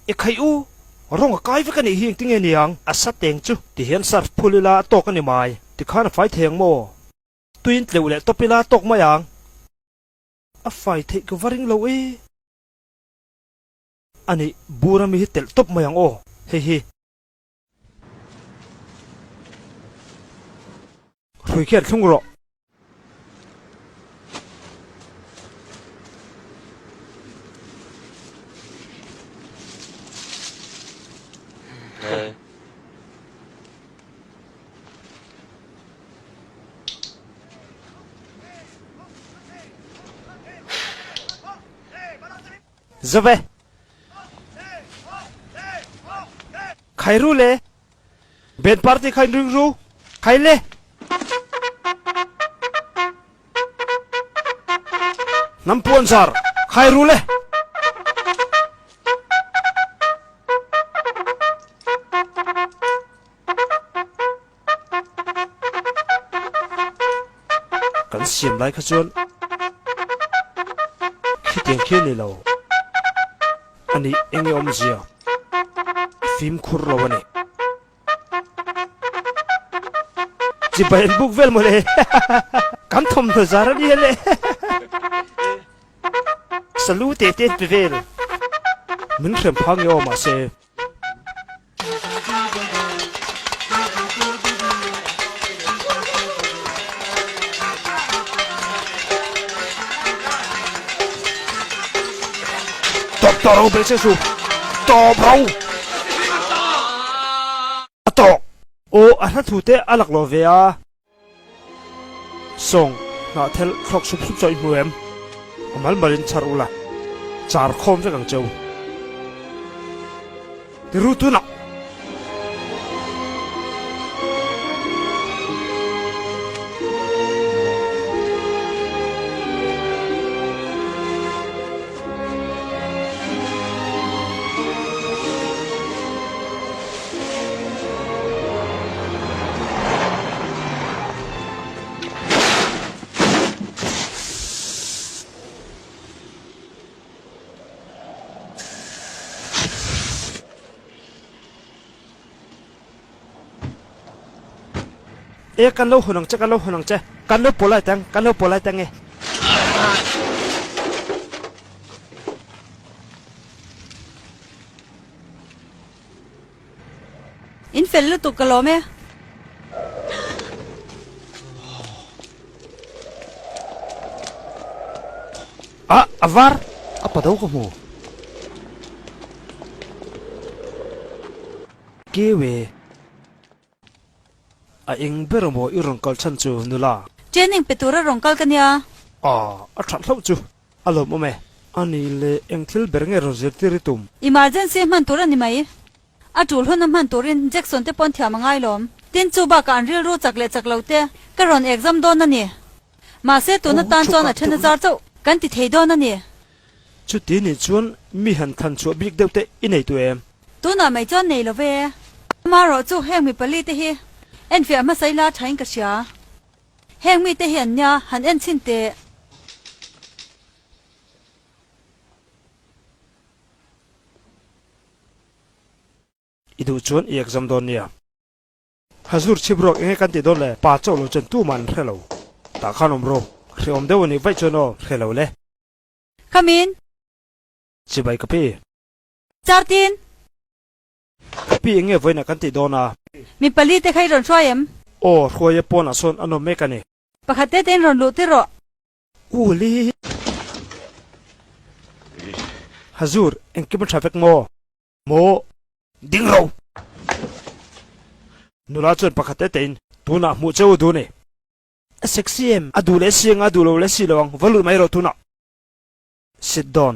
E khaih u, rawng a kai vek a nih hi engtinge niang? A sa teng chu tihian surf phul ila a tawk a ni mai. Tikhan a fai thei ang maw? Tuiin tleuh leh tawp ila a tawk mai ang. A fai theih ka va ring lo e. A nih, bur ami hi telh tawp mai ang aw, hei hi. Hrui khian thlung rawh. Zove. Khai ru le. Band party kha in ring ru. Khai le. Hnam puan zar. Khai ru le. Kan siam lai kha chuan khitiang khi a ni lo a ni eng nge awmzia fimkhur lo a ni. Chibai an buk vel mawle kan thawmhnaw zar a nia le salute te an pe vel min hrem phang nge aw mahse. Tawp tawh ro bel che su tawp ro a tawk. Aw a hla thu te a lak lo ve a. Sawng hnah thel thlawk sup sup chaw i hmu em? A mal malin chhar ula, char khawm vek ang cheu. Ti ru tunah! E kan lo hun ang che kan lo hun ang che kan lo pawh lai tang kan lo pawh lai tang e. In fel lutuk ka lawm e. Ah, a var! A pa do ka hmu. Kewe. A eng ber maw i rawn kal chhan chu nula? Training pe tura rawn kal ka nia. Ah, a that hlauh chu. A lawmawm e. A ni le, eng thil ber nge rawn zirtir i tum? Emergency hman tur a ni mai. A tul hun a hman turin Jackson te pawn thiam a ngai lawm. Tin chu bakah an rilru chak leh chak lo te ka rawn exam dawn a ni. Mahse tuna tan chuan a then a zar chauh kan ti thei dawn a ni. Chuti nih chuan mi han than chhuah bik deuh te i nei tawh em? Tunah mai chuan nei lo ve. Amaherawh chu heng mi pali te hi enfiah hmasa ila thain ka hria. Heng mite hi an nia han en chhin teh. I duh chuan i exam dawn nia. Hazur chhip ruak enge kan tih dawn le? Pa chauh lo chuan tumah an hre lo. Tah khan awm rawh. Hreawm deuh a nih vaih chuan aw, hre lo le. Come in. Chibai ka pi. Chartin. Ka pi enge vawiinah kan tih dawn a? Mi pali te kha i rawn hruai em? Aw, hruaia pawnah sawn an awm mek a ni. Pakhat te tein rawn luh tir rawh. U li. Hazur, engkim a tha vek maw? Maw? Ding ro! Nula chuan pakhat te tein tunah hmuh che u duh ni. A sexy em? A duh leh si ang a, a duh lo leh si lo ang. Va lut mai rawh tunah. Sit down.